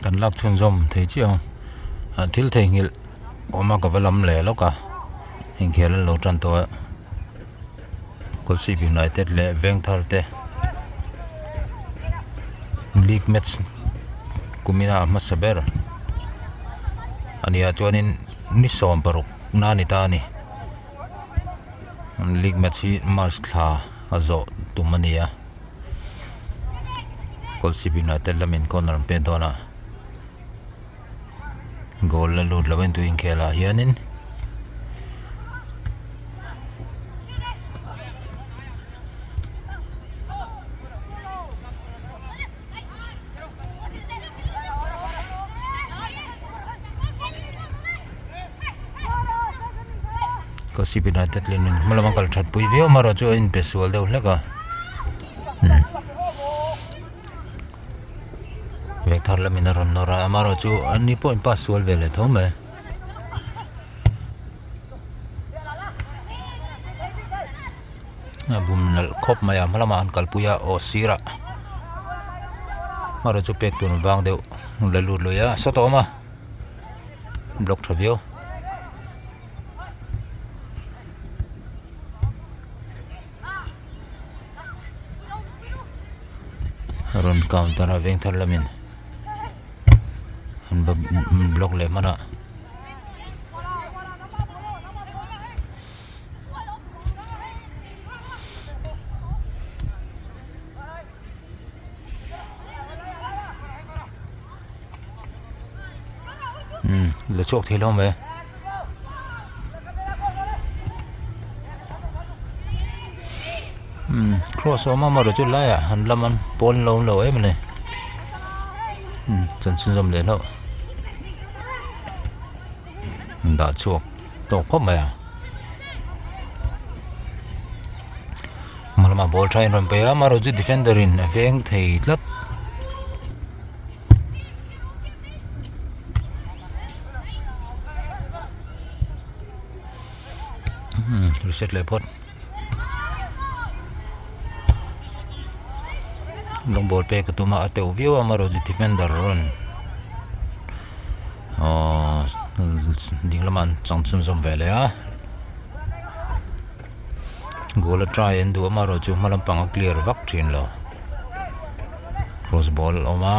Kan lak chhunzawm thei chiah ang ah thil theihnghilh awm a ka va lam leh lawk a inkhel an lo tan tawh a Kolasib United leh Vengthar te league match kumina a hmasa ber a ni ah chuanin ni 16 na a ni ta a ni league match hi march thla a zawh tum a ni a. Kolasib United lamin corner an pek dawn a goal la lut lo a intu inkhel ah hianin Kolasib United lamin hma lama kal that pui viau amaherawh chu a inpe sual deuh hlek a. Veng thar lamin a rawn nawr a amaherawh chu an ni pawh in pass sual ve leh tho mai. A bum nalh khawp mai a hma lamah an kalpui a aw sirah amaherawh chu pek tur vang deuh la lut lui a saw tawh awm a block tha viau. Rawn counter a veng thar lamin an block leh hman a. Umm la chhuak thei lo mai. Umm cross a awm a amaherawh chu laiah han lam an pawl an lo awm lo em a ni umm chuan chhunzawm leh hlauh an dah chhuak tawk khawp mai a hma lamah ball tha in rawn pe a amaherawh chu defender in a veng thei tlat. Reset leh phawt long ball pek a tum a a teuh viau a amaherawh chu defender rawn aww ding lamah an chang chhunzawm ve leh a goal a try an duh a amaherawh chu hma lampang a clear vak thin lo cross ball a awm a.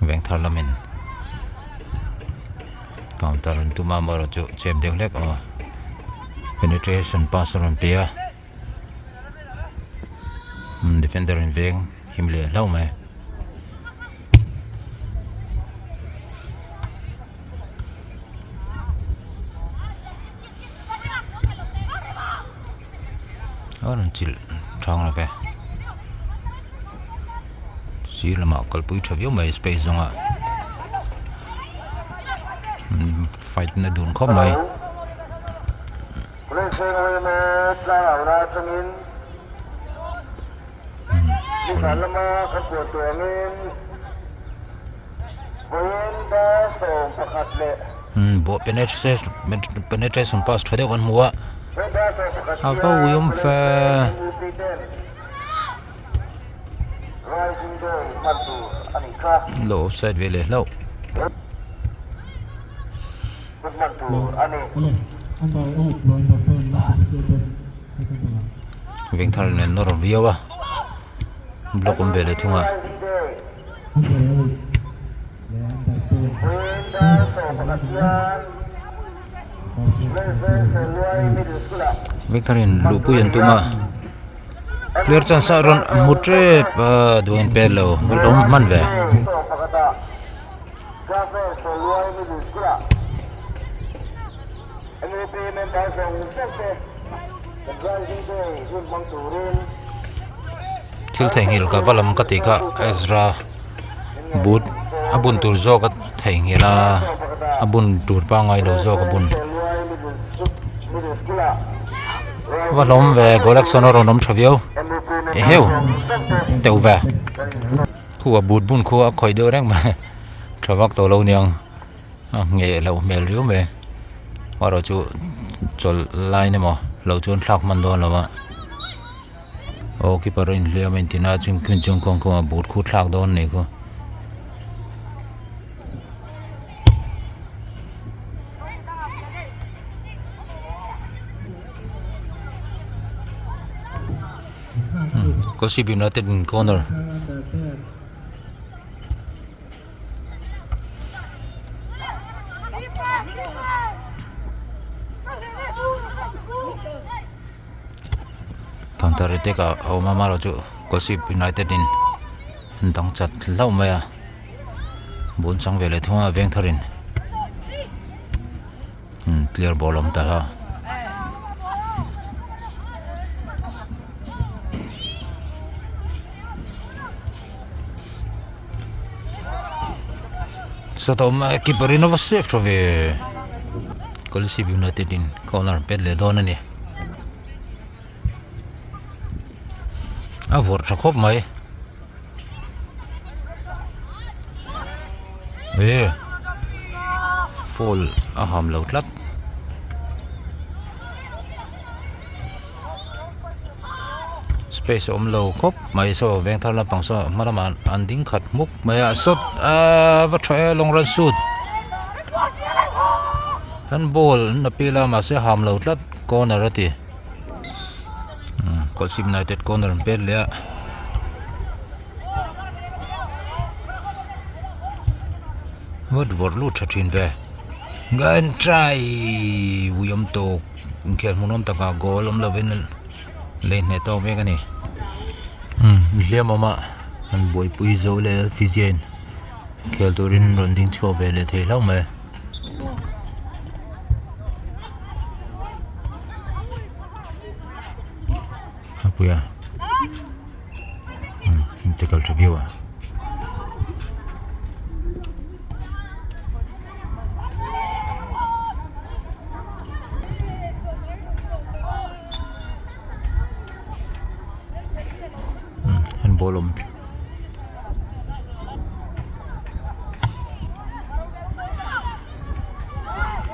Veng thar lamin counter an tum a amaherawh chu chep deuh hlek aw penetration pass a rawn pe a defender in veng him leh hlauh mai. A rawn chilh thang lo ve sir lamah kalpui tha viau mai space zawng ah fight na dun khawp mai. Bawh penetration pass tha deuh kan hmu a a va ui awm fe. Lo offside ve leh hlauh. Vengthar nen nawr viau a block awm ve leh thung a. Vengtharin luhpui an tum a player chance a rawn hmu tep a duh in pet lo hlawm hman ve. Thil theihnghilh ka va lam ka tih kha Ezra boot a bun tur zawk a theihnghilh a a bun tur pangngai lo zawk a bun va hlawm ve goal action a rawn awm tha viau eheu teuh ve khu a boot bun khu a khawih deuh reng mai tha vak tawh lo niang a ngheh loh hmel riau mai erawh chu chawlh line emaw lo chuan thlak hman dawn lo a. Aw keeper a inhliam a intin a chung khi chung kawng kawngah boot khu thlak dawn a nih khu. Kolasib United in corner. Counter attack ah a awm a amaherawhchu Kolasib United in an dang chat hlauh mai a ball chang ve leh thung a veng thar in clear ball a awm ta a. Sawtawm keeper in a va save tha ve Kolasib United in corner pet leh dawn a ni a vawrh tha khawp mai e foul a ham lo tlat. Space a awm lo khawp mai saw veng thar lampang saw hma lamah an ding khat hmuk mai a sawt ahh va tha e long run shoot an ball an appeal a mahse a ham lo tlat corner a ti Kolasib United corner an pet leh a. Vawt vawrh lut tha thin ve ngan try ui awm tawk inkhel hmuhnawm takah goal awm lovin lei hneh tawk mek a ni umm hliam awm a an buaipui zo leh fijian khel turin rawn ding chhuak ve leh thei hlauh mai. Apuia umm inti kal tha viau a. Handball awm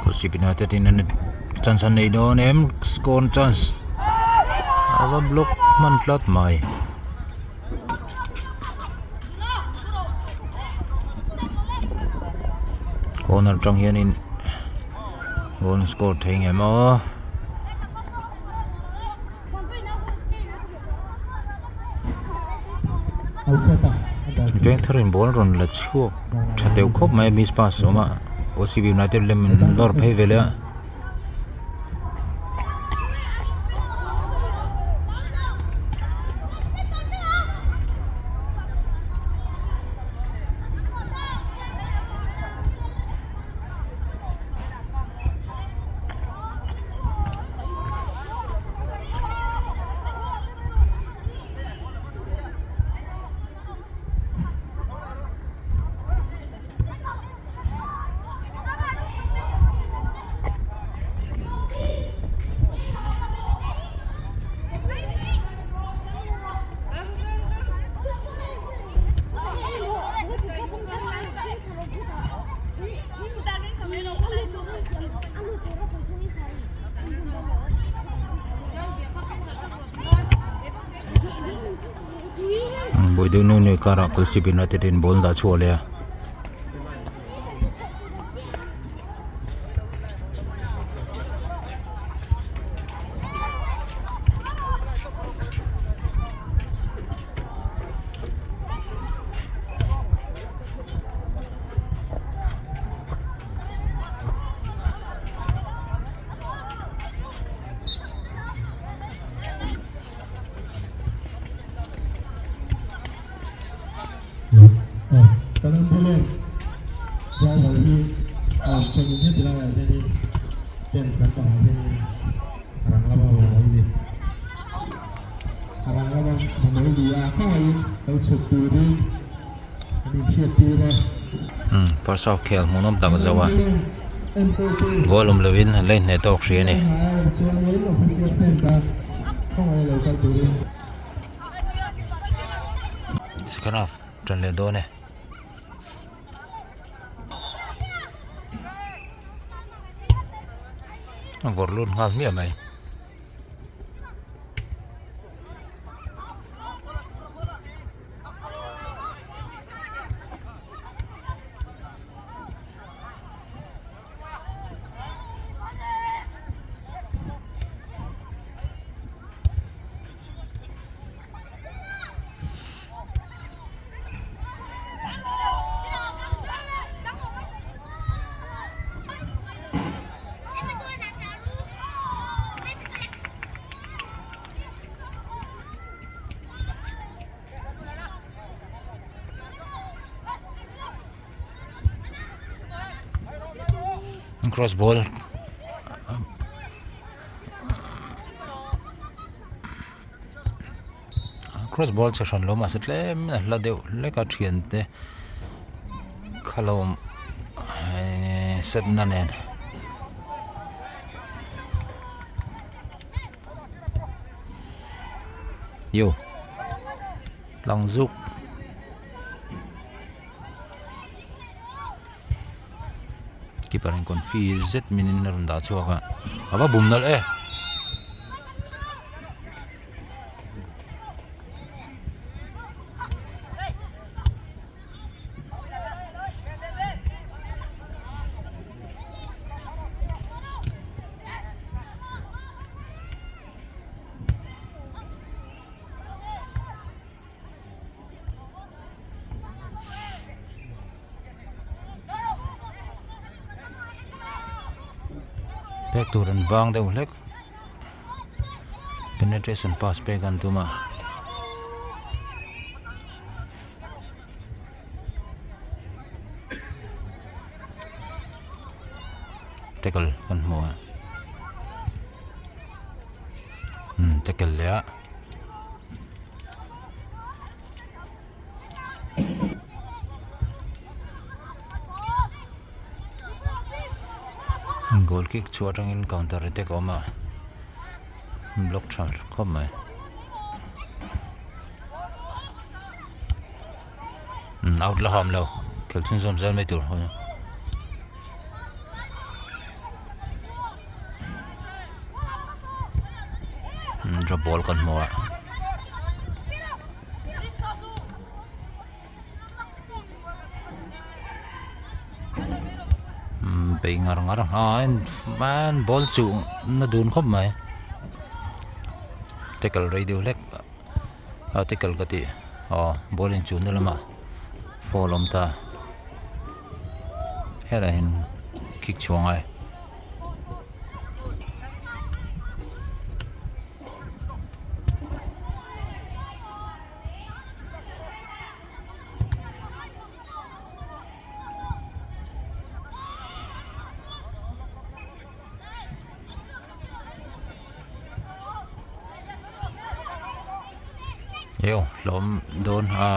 Kolasib United in an chance an nei dawn em score chance a va block hman tlat mai. Corner atang hianin goal an score thei ngem aw. Veng tharin ball rawn la chhuak tha deuh khawp mai a miss pass a awm a Kolasib United lem in lawr phei ve leh a. Buai deuh nuai nuai karah Kolasib United in ball an dah chhuah leh a. Kan ambulance driver hi a awm changin heti laiah hianin tent lampangah hianin a rang lama rawn mai ni. A rang lama rawn mai ni a, khawngaihin lo chhuk turin an inhriattir a. First half khel hmuhnawm tak zo a, goal awm lovin an la inhneh tawk hrih a ni. Second half tan leh dawn e. A vawrh lut nghal hmiah mai. Cross ball cross ball che hran lo mahse tlem a hla deuh hlek a thiante kha lo set na nen. Yo tlang zuk. Keeper in confi zet min in a rawn dah chhuak a a va bum nalh e. Pek tur an vang deuh hlek penetration pass pek an tum a. Tackle kan hmu a umm tackle leh a. Goal kick chhuah atangin counter attack a awm a block tha khawp mai umm out la hawm lo khel chhunzawm zel mai tur drop ball kan hmu a. Bei ngar ngar a en ball chuh na dun khawp mai tackle rei deuh hlek a tackle ka tih aw ball in chuhna lamah foul a awm ta helaiah hian kick chhuah a ngai. Eo hlawm dawn a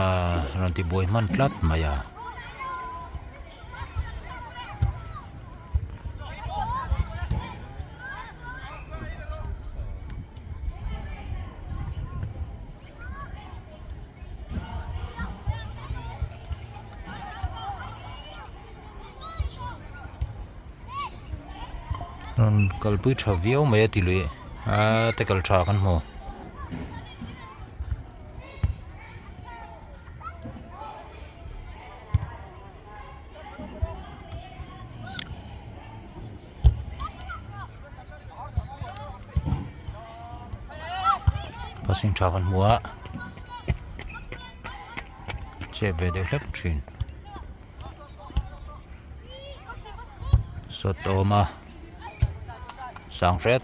rawn ti buai hman tlat mai a. Rawn kalpui tha viau mai a ti lui a tackle tha kan hmu. Passing tha kan hmu a chep ve deuh hlek thin sawt a awm a sang hret.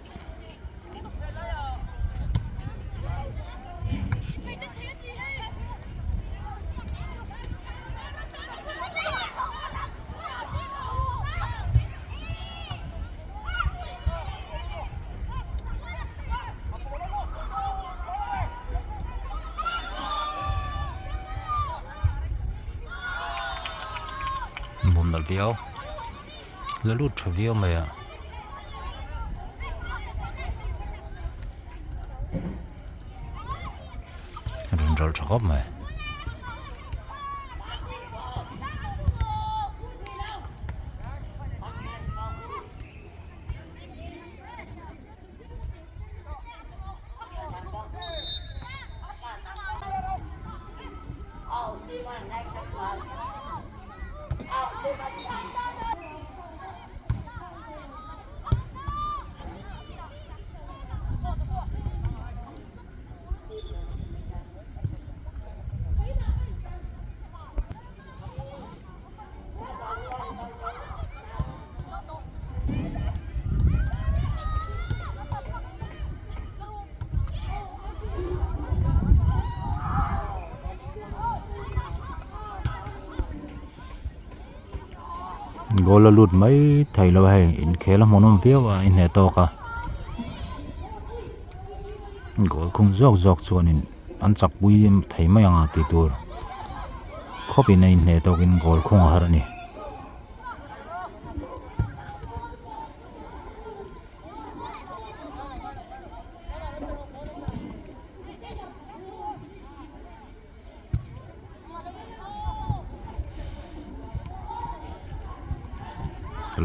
Bawm nalh viau la lut tha viau mai a. Rawn rawlh tha khawp mai. Goal a lut mai thei lo a hei inkhel a hmuhnawm viau a inhneh tawk a goal khung zawk zawk chuanin an chak pui thei mai ang a tih tur khawp in a inhneh tawk in goal khung a har a ni.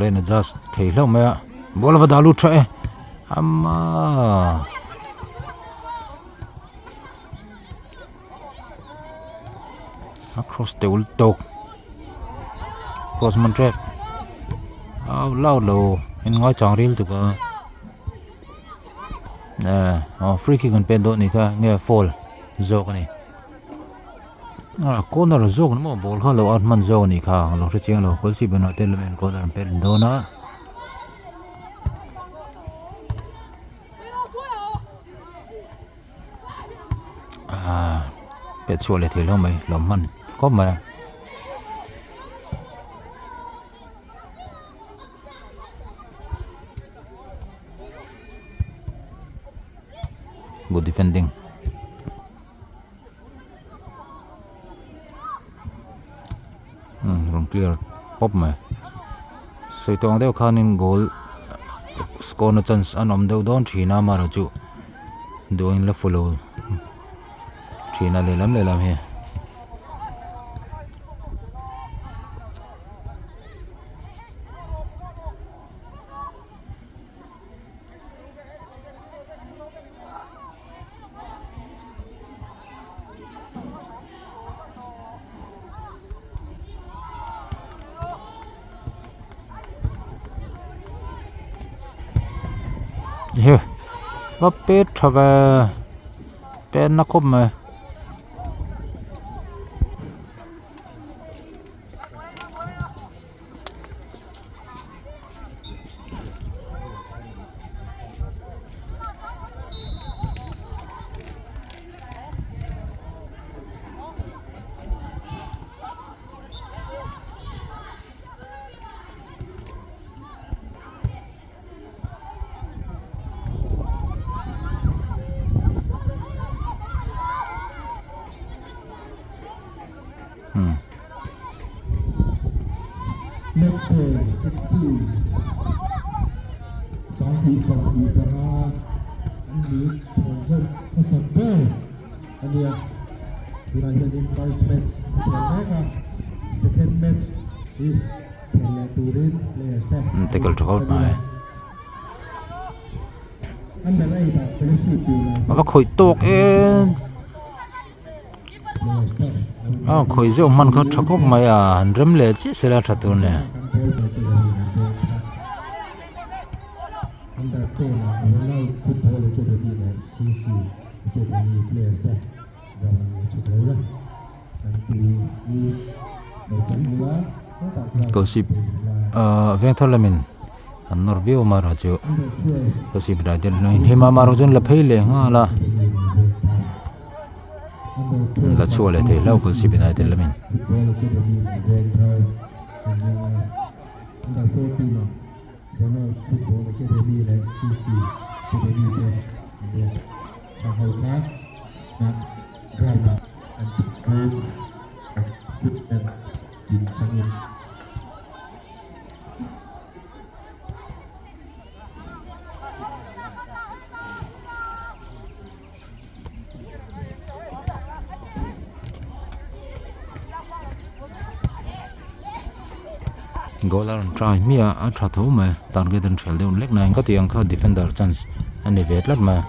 Lane adjust thei hlauh mai a ball a va dah lut tha e amma a cross teuh tawk cross man tep au lau lo in ngai chang ril tuk a eh free kick an pen dawn a nih kha nge foul zawk a ni. Ah corner zawk ni maw ball kha lo out hman zawk a nih kha ka lo hre chiang lo kawlsih banah te lam en corner an pet dawn a. Ah pet chhuah leh thei lo mai lo hman khawp mai a. Good defending. Rawn clear pawp mai sawi tawng deuh khanin goal score na chance an awm deuh dawn thin a amaherawhchu duhin la fuh lo thin a lehlam lehlam hi. He va pet tha ve pen na khawp mai. Match day 16 2025 an league thawn zawk hmasak ber a nia. Tunah hianin first match a khel mek a, second match hi khel leh turin players te an Tackle tha khawp mai. Under 8 ah Fellowship A va khawih tawk em. A khawi zeuh hman kha tha khawp mai a han rem leh chiah sela tha tur nia. Kawlsip ah vengthar lamin an nawr viau a marawh chu kawlsip rider hlim a marawh chuan la phei leh nghal a. La chhuah leh thei hlauh Kawlsip United lamin. Goal a rawn try hmiah a a tha tho mai target an hrel deuh lek nain ka tih ang kha defender chance a ni ve tlat mai.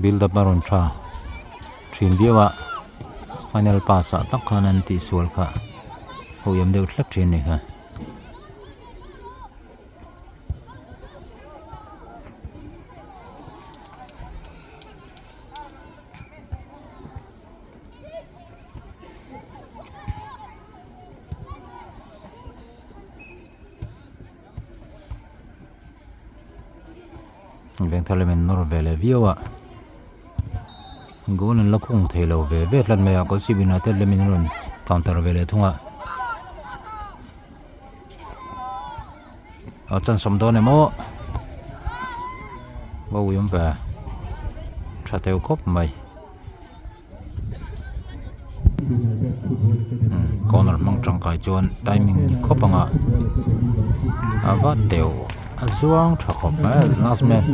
Build up a rawn tha thin viau a final pass ah tak khan an tihsual kha ho iam deuh hlek thin a ni kha. Vengthar lamin nawr ve leh viau a goal an la khung thei lo ve ve tlat mai a Kolasib United lamin an rawn counter ve leh thung a a chan sawm dawn em aw va ui awm ve tha teuh khawp mai. Corner hmang tangkai chuan timing ni khawp ang a a va teuh a zuang tha khawp mai a last man.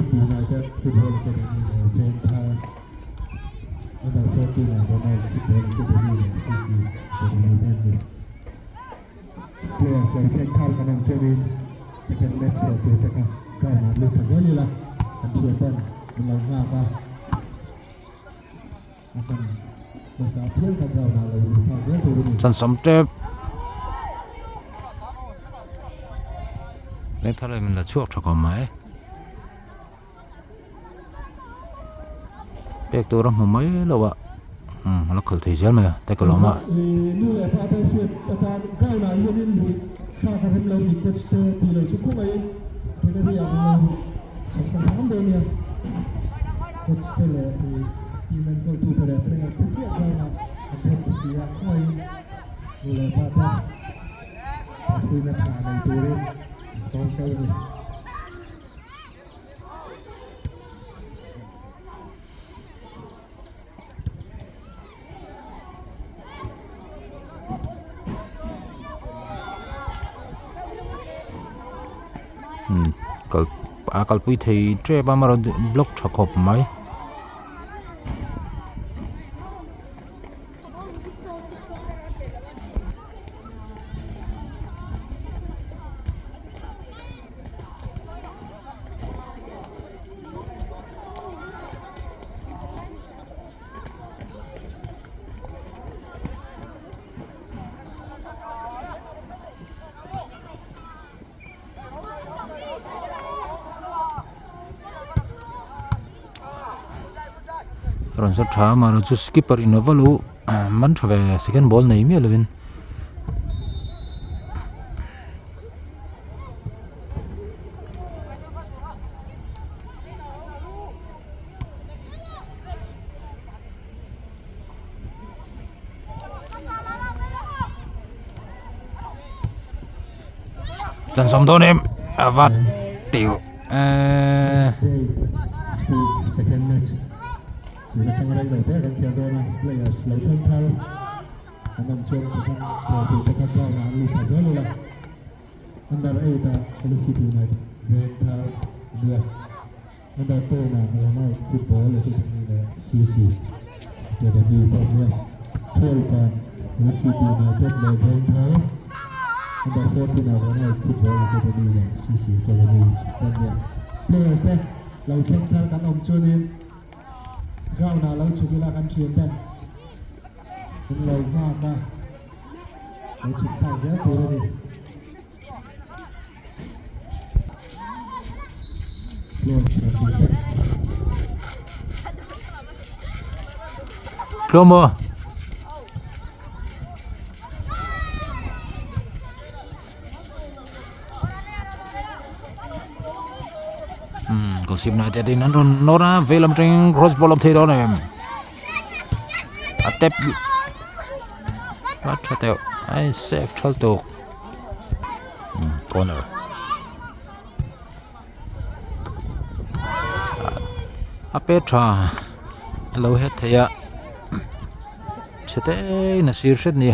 Chansawm tep Vengthar leh min la chhuak tha khawp mai pek tur a hmu mai lo a umm a la khalh thei zel mai a tackle a awm a. Coach te leh team enkawltu te leh players te chiah ground ah an rem ta si a, khawiin nu leh pa te thawhpuina tha nei turin an sawm cheu a ni. Kal a kalpui thei tep a amaherawhchu block tha khawp mai. Rawn sawt tha a amaherawhchu skipper in ava lo man tha ve second ball nei miah lovin. Chan sawm dawn em a va teuh eee. Under 10 ah Ronald Football Academy leh CC Academy te an nia. 12 ah LCT United leh Vengthar, Under 14 ah Ronald Football Academy leh CC Academy te an nia. Players te lo thleng thar kan awm chuanin ground ah lo chhuk ila kan thian ten an lo nghak a, lo chhuk thlak zel tur a ni. Tlawm aw. Umm goal na te tin an rawn nawr a veilam atangin cross ball a awm thei dawn em a tap a tha teuh a in save thal tawk. Corner a pet tha a lo het thei a chhe te in a sir hret a ni.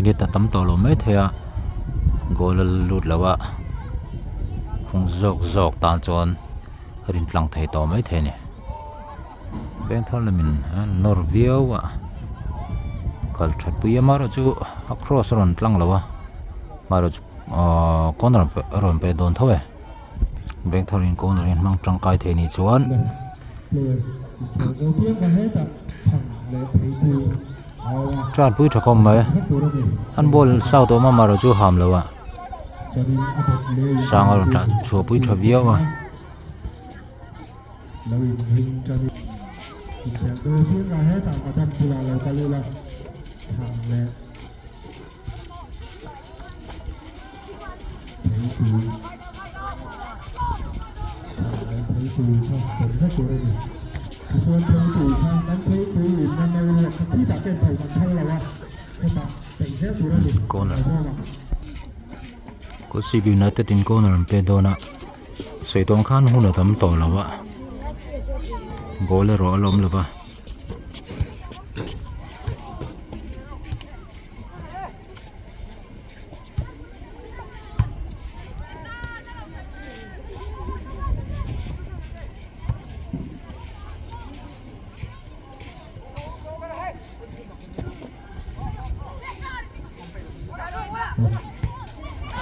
Minute a tam tawh lo mai thei a goal a lut lo a khung zawk zawk tan chuan a rin tlang thei tawh mai thei a ni. Vengthar lamin a nawr viau a kal that pui a amaherawhchu a cross a rawn tlang lo a amaherawhchu ahh corner a rawn pe dawn tho e. Vengthar in corner in hmang tangkai thei nih chuan Tranpui tha khawp mai an ball south awm a amaherawhchu ham lo a sang a rawn tah chhuahpui tha viau a. Corner Kolasib United in corner an pe dawn a sawi tawng khan hun a tam tawh lo a ball erawh a la awm lo va.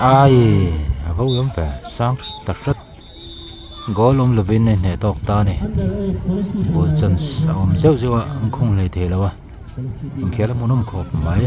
Ai a vo awm ve sang ta hret goal awm lovin a inhneh tawk ta a ni ball chance a awm zeuh zeuh a an khung hlei thei lo a. Inkhel a hmuhnawm khawp mai.